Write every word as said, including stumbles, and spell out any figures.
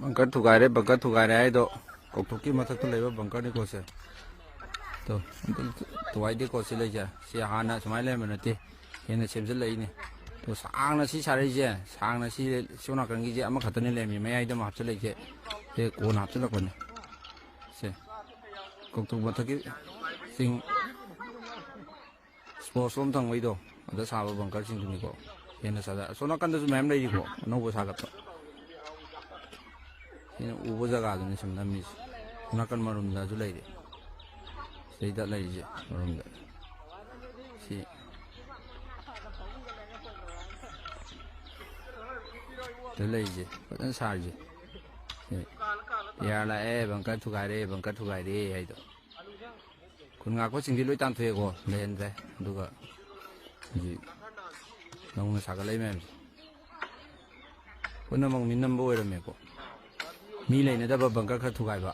Bunker ꯊꯨꯒꯥꯏꯔꯦ, bunker ꯊꯨꯒꯥꯏꯔꯦ ꯍꯥꯏꯗꯣ ꯀꯧꯊꯣꯛꯀꯤ ꯃꯊꯛꯇ ꯂꯩꯕ ꯕꯪꯀꯔꯅꯤꯀꯣ ꯁꯦ꯫ ꯇꯣ, ꯑꯗꯨ ꯊꯨꯒꯥꯏꯗꯦꯀꯣ ꯁꯤ ꯂꯩꯁꯦ꯫ ꯁꯤ ꯍꯥꯟꯅ ꯁꯨꯃꯥꯏꯅ ꯂꯩꯔꯝꯕ ꯅꯠꯇꯦ, ꯍꯦꯟꯅ ꯁꯦꯝꯖꯤꯜꯂꯛꯏꯅꯦ꯫ ꯇꯣ, ꯁꯥꯡꯅ ꯁꯤ ꯁꯥꯔꯛꯏꯁꯦ, ꯁꯥꯡꯅ ꯁꯤ ꯁꯣꯝ ꯅꯥꯀꯟꯒꯤꯁꯦ ꯑꯃꯈꯛꯇꯅꯦ ꯂꯩꯔꯝꯃꯤ, ꯃꯌꯥꯏꯗ ꯑꯃ ꯍꯥꯞꯆꯤꯜꯂꯛꯏꯁꯦ꯫ ꯁꯦ ꯀꯣꯟꯅ ꯍꯥꯞꯆꯤꯜꯂꯛꯄꯅꯦ꯫ ꯁꯦ ꯀꯧꯊꯣꯛ ꯃꯊꯛꯀꯤ ꯆꯤꯡ ꯏꯁꯄꯣꯔꯠꯁ ꯂꯣꯝ ꯊꯪꯕꯩꯗꯣ, ꯑꯗ ꯁꯥꯕ ꯕꯪꯀꯔꯁꯤꯡꯗꯨꯅꯤꯀꯣ꯫ ꯍꯦꯟꯅ ꯁꯥꯖ-, ꯑꯁꯣꯝ ꯅꯥꯀꯟꯗꯁꯨ ꯃꯌꯥꯝ ꯂꯩꯔꯤꯀꯣ, ꯑꯅꯧꯕ ꯁꯥꯒꯠꯄ꯫ ꯁꯤꯅ ꯎꯕ ꯖꯒꯥꯗꯨꯅꯤ ꯁꯨꯝ ꯅꯝꯃꯤꯁꯦ꯫ ꯑꯁꯣꯝ ꯅꯥꯀꯟ ꯃꯔꯨꯝꯗꯁꯨ ꯂꯩꯔꯤ꯫ ꯁꯤꯗꯩꯗ ꯂꯩꯔꯤꯁꯦ ꯃꯔꯨꯝꯗ꯫ ꯁꯤ ꯁꯤꯗ ꯂꯩꯔꯤꯁꯦ ꯐꯖꯅ ꯁꯥꯔꯤꯁꯦ꯫ ꯁꯤ ꯄꯤ ꯑꯥꯔ ꯂꯥꯛꯑꯦ, ꯕꯪꯀꯔ ꯊꯨꯒꯥꯏꯔꯦ, ꯕꯪꯀꯔ ꯊꯨꯒꯥꯏꯔꯦ ꯍꯥꯏꯗꯣ꯫ ꯈꯨꯟ ꯉꯥꯛꯄꯁꯤꯡꯗꯤ ꯂꯣꯏ ꯇꯥꯟꯊꯣꯛꯑꯦꯀꯣ, ꯂꯩꯍꯟꯗ꯭ꯔꯦ꯫ ꯑꯗꯨꯒ ꯍꯧꯖꯤꯛ ꯅꯧꯅ ꯁꯥꯒꯠꯂꯛꯏ ꯃꯌꯥꯝꯁꯦ ꯄꯨꯝꯅꯃꯛ ꯃꯤ ꯅꯝꯕ ꯑꯣꯏꯔꯝꯃꯦꯀꯣ꯫ ꯃꯤ ꯂꯩꯅꯗꯕ ꯕꯪꯀꯔ ꯈꯔ ꯊꯨꯒꯥꯏꯕ꯫